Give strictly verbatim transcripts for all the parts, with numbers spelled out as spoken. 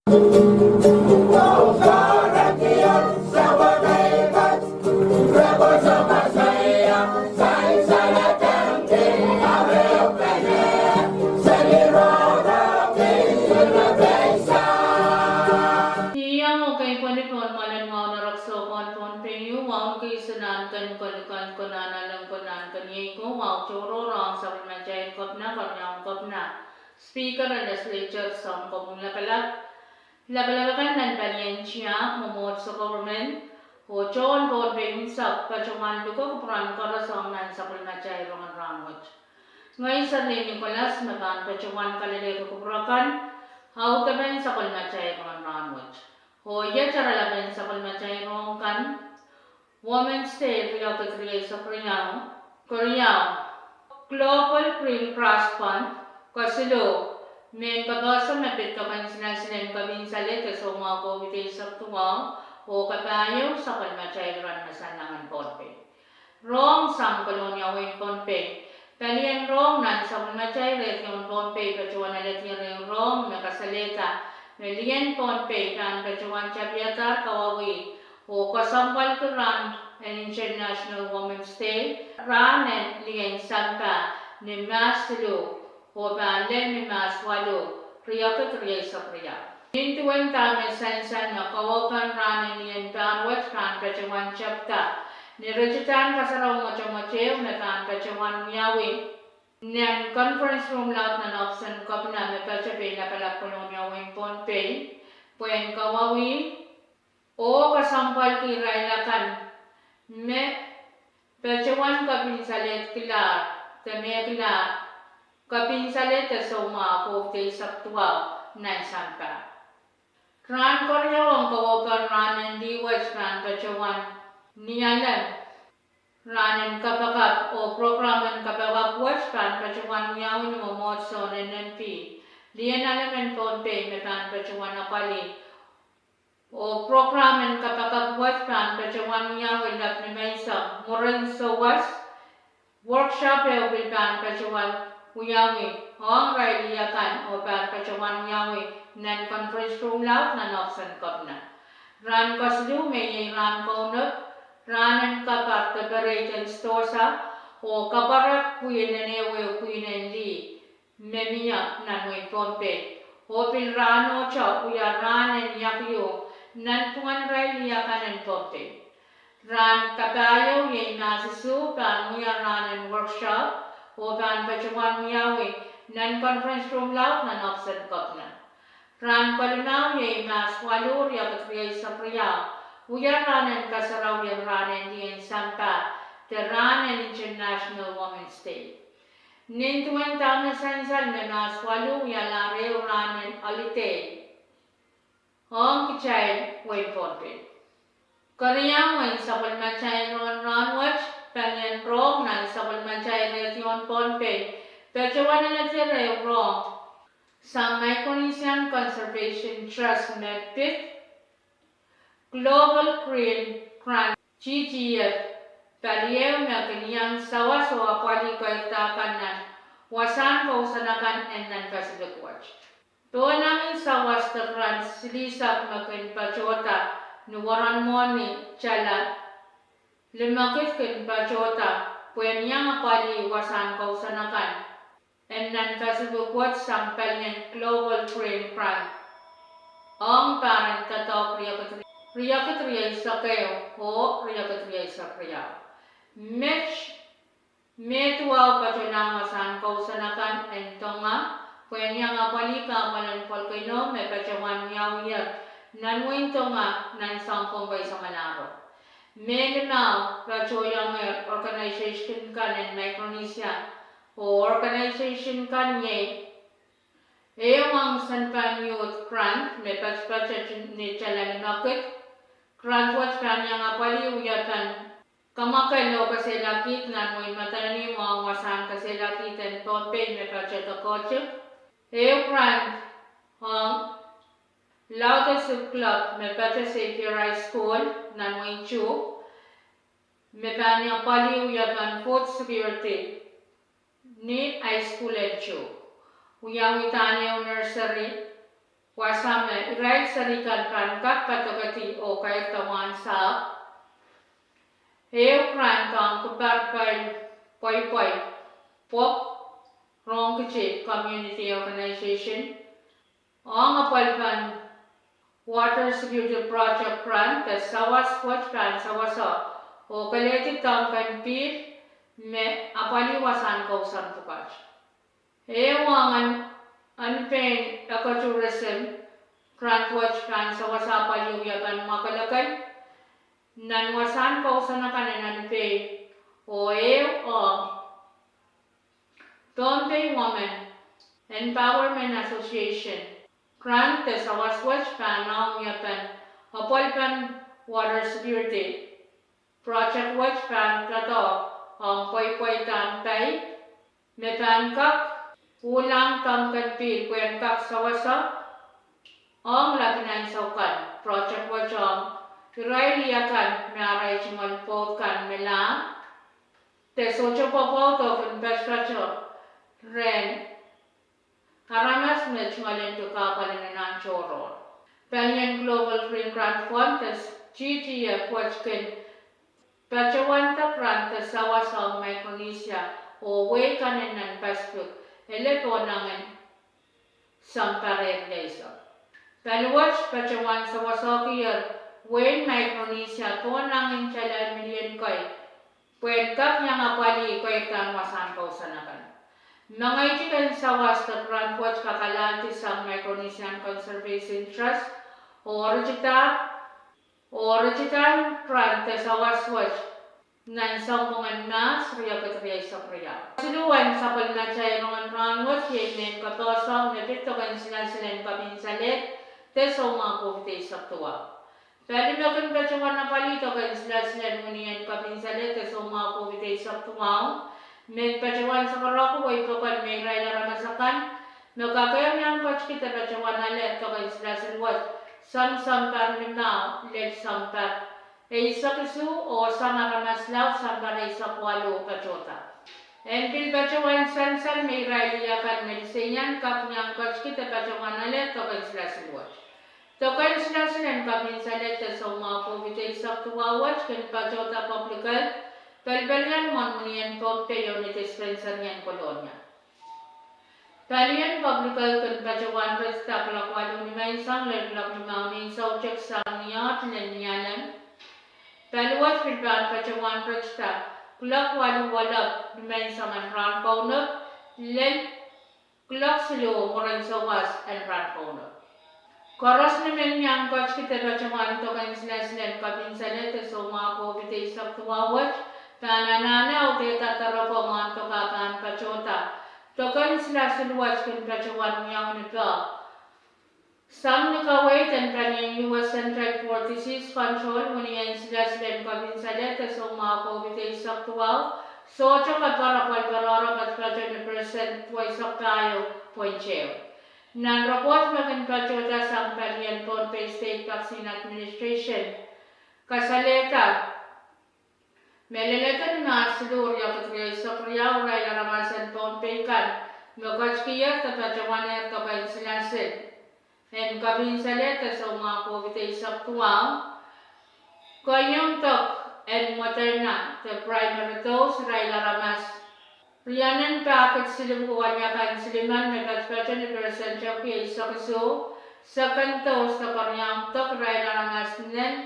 Iang okei pwehn pohn mwoalen wahu en Rek Sou Pwon Pohnpei ieu, wahu kei, Sinankon, Kolikan, Konehng, Alem, Konehng, Keniei ko, wahu tohrohr ong sapwellimatail Kepina, Keriaun Kepina, Speaker en Legislature, Soun Kopwung Lapalap, lapalap akan nan palien tiahk, mwomwohdiso, government, oh tohn Pohnpei unsek, patohwan luke kupwuren koaros ong nan sapwellimatail rongen rahnwet. Ngehi Serlin Nicholas me pahn patohwan kalelehki kupwur akan, audepen sapwellimatail rongen rahnwet. Oh iet oaralapen sapwellimatail rohng kan: Women's Day riekid rieisek riau, keriau, Global Green Cross Fund, kesiluh, mehn kapehse me pid doken silasil en kepin salehde soumwahu COVID eisek duwau, oh kapahieu sapwellimatail rahn me sang nan Pohnpei. Rohng sang Kolonia wehin Pohnpei. Palien rohng nan sapwellimatail redion Pohnpei patohwan alehdier ehu rohng me kasalehda me lien Pohnpei pahn patohwan tapihadahr kawauwih oh kesempwalki rahn en International Women's Day, rahn en lien sampah, ni Mahs siluh, oh pahn lel ni Mahs waluh, riekid rieisek riau. Nin duwen dahme sansal me kaweid en rahn en lien pahr wet pahn patohwan tepda ni ritidahn kasarawi mwotomwot ehu me pahn patohwan wiawi nan conference room laud nan ohpis en Kepina me patohwan lapalap Kolonia wehin Pohnpei, pwehn kawauwih oh kesempwalki irail akan me patohwan kepin salehd kilahr, de me kilahr, kepin salehde soumwahu COVID eisek duwau nan sampah. Rahn keriau ong kaweid en rahn en lih wet pahn patohwan ni Alem. Rahn en kapakap oh program en kapakap wet pahn patohwan wiawi ni mwomwohdiso en N M P, lien Alem en Pohnpei me pahn patohwan apwalih. Oh program en kapakap wet pahn patohwan wiawi lap ni Mahs eisek. Mwurin souwas, workshop ehu pil pahn patohwan wiawi ong irail lih akan oh pahn patohwan wiawi nan conference room laud nan ohpis en Kepina. Rahn kesiluh me iei rahn kaunop, rahn en kapar de parade en sidohsa oh kapwarek pwihn en ehu pwihn en lih me mie nan wehin Pohnpei, oh pil rahnohte wia rahn en iakiu nanpwungen irail lih akan en Pohnpei. Rahn kapahieu iei Mahs isuh pahn wia rahn en workshop oh pahn patohwan wiawi nan conference room laud nan ohpis en Kepina. Rahn kolimau iei Mahs waluh, riekid rieisek riau, wia rahn en kasarawi en rahn en lien sampah, de rahn en International Women's Day. Nin duwen dahme sansal me Mahs waluh wialahr ehu rahn en holiday ong kitail wehin Pohnpei. Keriau en sapwellimatail rongen rahnwet, palien rohng nan sapwellimatail redion Pohnpei patohwan alehdier ehu rohng sang Micronesian Conservation Trust me pid Global Green Grant, G G F, pali ehu me kin iang sawas oh apwalih keirda kan nan wasahn kousoan akan en nan Pacific wet. Pohnangin sawas de grant silihsek me kin patohda ni waran mwohni tala limekid kin patohda pwehn iang apwalih wasahn kousoan akan en nan Pacific wet sang palien Global Green Grant ong pahr en doadoahk riekid rieisek ehu oh riekid rieisek riau. Met me duwau patohlahng wasahn kousoan akan en Tonga pwehn iang apwalih kahpwal en volcano me patohwan wiawier nan wehin Tonga nan sounpwong pahieu samwalahro. Me limau patohwangehr organization kan en Micronesia, oh organization kan iei ehu ong Sanpan Youth Grant me patopato ni tala limekid. Grant wet pahn iang apwalih wiepen kamwakel oh kasehlakihd nan wehin Madolenihmw ong wasahn kasehlakihd en Pohnpei me patohdo kohtik. Ehu grant ong Laudato Club me patohdo Xavier High School nan wehin Chuuk me pahn iang apwalih wiepen food security ni high school en Chuuk. Wiawi dahn ehu nursery wasa me irail seri kan pahn kak padokedi oh kairda wahnsahpw. Ehu grant ong kupar pweipwei pwok Rongkiti Community Organization ong apwalipen Water Security Project grant de sawas wet pahn sewese oh kelehdi doamken pihl me apwalih wasahn kousoan pwukat. Ehu ong Onpein Ecotourism grant wet pahn sewese apwalih wiepen mwakelekel nan wasahn kousoan akan en Onpein, oh ehu ong Pohnpei Women Empowerment Association grant de sawas wet pahn ong wiepen apwalipen Water Security Project wet pahn doadoahk ong pweipweidahn paip me pahn kak uhlahng doamken pihl pwehn kak sewese ong lapin ansou kan. Project wet ong irail wia kan me arail tungoal pwoud kan me lahng de sohte pwopwoud oh kin patopato rehn aramas me tungoal en pil kahpwal en nan tohrohr. Palien Global Green Grant Fund de T T F wet kin patohwanda grant de sawas ong Micronesia oh wehi kan en nan Pacific, ele pohnangin sounparehr rieisek. Pali wet patohwan sewesehkier wehin Micronesia pohnangin tala milion kei pwehn kak iang apwalih keirdahn wasahn kousoan akan. Mengeitik en sawas de grant wet kak alahldisang Micronesian Conservation Trust oh ritidahn, oh ritidahn grant de sawas wet nan sounpwongen Mahs riekid rieisek riau. Siluh en sapwellimatail rongen rahnwet iei mehn kapehse me pid doken silasil en kapinsaled de soumwahu COVID eisek duwau. Pali me kin patohwan apwalih doken silasil en wini en kapinsaled de soumwahu COVID eisek duwau me patohwan sakarako wehi pokon me irail aramas akan me kakehr iang ketikihda patohwan ale doken silasil wet soangen sounpar limau lel sounpar eisek isuh oh sang aramas laud sounpar eisek waluh patohda. En pil patohwan sansal me irail wia kan me liseian kak iang ketikihda patohwan ale doken silasil wet. Doken silasil en kapinsaled de soumwahu COVID eisek duwau wet kin patohda Public Health, pelpelian mwohn wini en Pohnpei oh ni dispensary en Kolonia. Palien Public Health kin patohwan ritida kuloak waluh nimenseng lel kuloak limau ni soutik sang ni ohl lel ni alem. Pali wet pil pahn patohwan ritida kuloak waluh woalop nimenseng en rahn kaunop lel kuloak siluh mwurin souwas en rahn kaunop. Koaros me men iang ketikihda patohwan doken silasil en kapinsaled de soumwahu COVID eisek duwau wet pahn anahne audehda doaropwe mwahndoka pahn patohda. Doken silasil wet kin patohwan wiawi ni peh sang ni kaweid en palien U S Centers for Disease Control wini en silasil en kapinsaled de soumwahu COVID eisek duwau sohte kapar apwalipen oahro patopato ni percent duweisek pahieu point ehu. Nan report me kin patohda sang palien Pohnpei State Vaccine Administration kasalehda me leledo ni Mahs siluh riekid rieisek riau irail aramas en Pohnpei kan me ketikihda patohwanehr doken silasil en kapinsaled de soumwahu COVID eisek duwau, keieun dok en Moderna de primary dose irail aramas rienen pahkid silipwuki weliakan silimen me patopato ni percent epwiki eisek isuh, second dose de keriaun dok irail aramas nen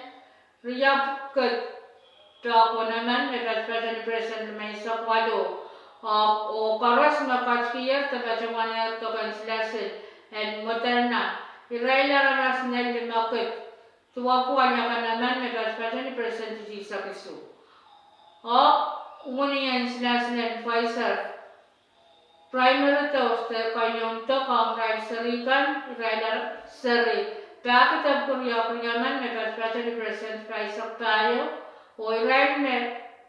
riapwuki pahkid emen me patopato ni percent limeisek waluh, oh koaros me ketikihda patohwanehr doken silasil en Moderna irail aramas nen limekid duwepwiki weliakan emen me patopato ni percent isihsek isuh. Oh wini en silasil en Pfizer primary dose de keieun dok ong irail seri kan, irail seri pahkid epwiki riehk riemen me patopato ni percent pahisek pahieu, oh irail me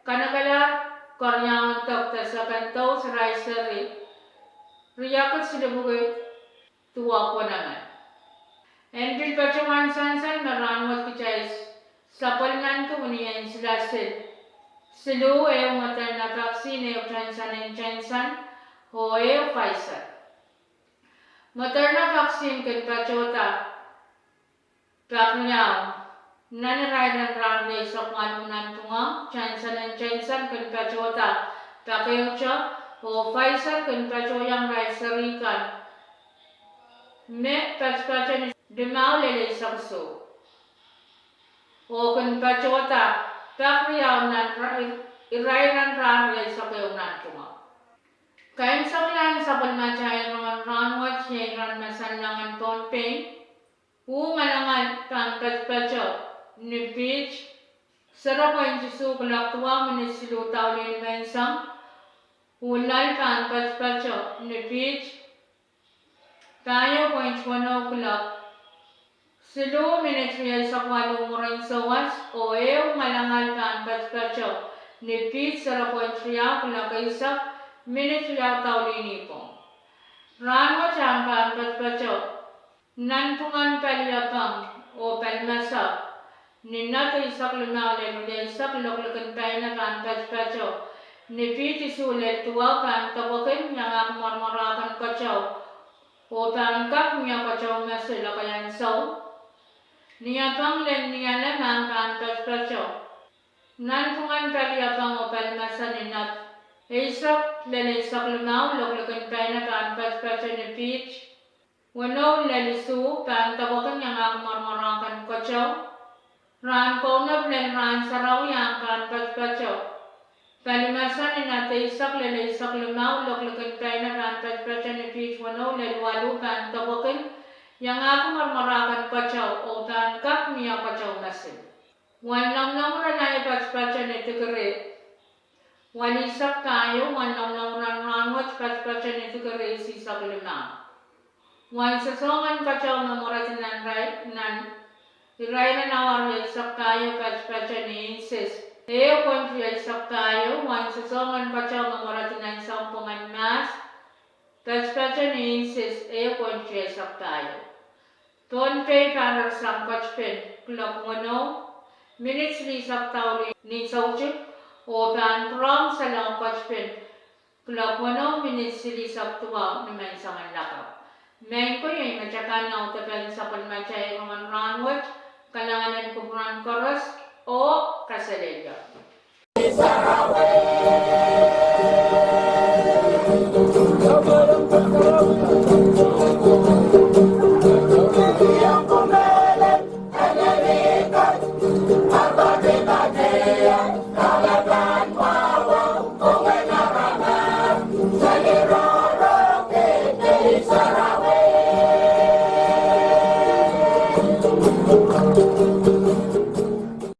kanekelahr keriaun dok de second dose irail seri riekid silipwuki duwepwiki emen. En pil patohwan sansal me rahnwet kitail sapwellimanki wini en silasil siluh, ehu Moderna vaccine, ehu Johnson and Johnson, oh ehu Pfizer. Moderna vaccine kin patohda pak riau nan irairen rahn rieisek waluh nanpwungara, Johnson and Johnson kin patohda pak ehute, oh Pfizer kin patohiong irail seri kan me patopato ni limau lel eisek isuh, oh kin patohda pak riau nan ra-, irairen rahn rieisek ehu nanpwungara. Kaimwiseklahn sapwellimatail rongen rahnwet iei iren masanlahngen Pohnpei, uh ngalangal pahn patopato ni piht sero point isuh kuloak duwau minit siluh daulih nimenseng, uh loal pahn patopato ni piht pahieu point weneu kuloak siluh minit rieisek waluh mwurin souwas, oh ehu ngalangal pahn patopato ni piht sero point riau kuloak eisek minit riau daulih nipwong. Rahnwet ahn pahn patopato nanpwungen paliepeng oh palimasak ni nat eisek limau lel rieisek, lokalia kin paina pahn patopato ni piht isuh lel duwau, pahn depwekin iangahki mwoaromwoarahken keteu, oh pahn kak mie keteu mesil ekei ansou. Niepeng lel Nialem ahn pahn patopato nanpwungen paliepeng oh palimasak ni nat eisek lel eisek limau, lokalia kin paina pahn patopato ni piht weneu lel isuh, pahn depwekin iangahki mwoaromwoarahken keteu. Rahn kaunop lel rahn sarawi ahn pahn patopato palimasak ni nat eisek lel eisek limau, lokalia kin paina pahn patopato ni piht weneu lel waluh, pahn depwekin iangahki mwoaromwoarahken keteu oh pahn kak mie keteu mesil. Wen lomwlomwuren ahi patopato ni dikiri welihsek pahieu, wen lomwlomwuren rahnwet patopato ni dikiri isihsek limau. Wen sosohngen keteu me mweredi nan irair, nan irairen awa rieisek pahieu patopato ni inches ehu point rieisek pahieu, wen sosohngen keteu me mweredi nan sounpwongen mahs patopato ni inches ehu point rieisek pahieu. Pohnpei pahn rerasang ketipin kuloak weneu minit silihsek daulih ni soutik, oh pahn pwurehng salong ketipin kuloak weneu minit silihsek duwau ni menseng en lakapw. Maing ko, iei me takan audepen sapwellimatail rongen rahnwet. Kalahngan en kupwuren koaros oh kaselehlie.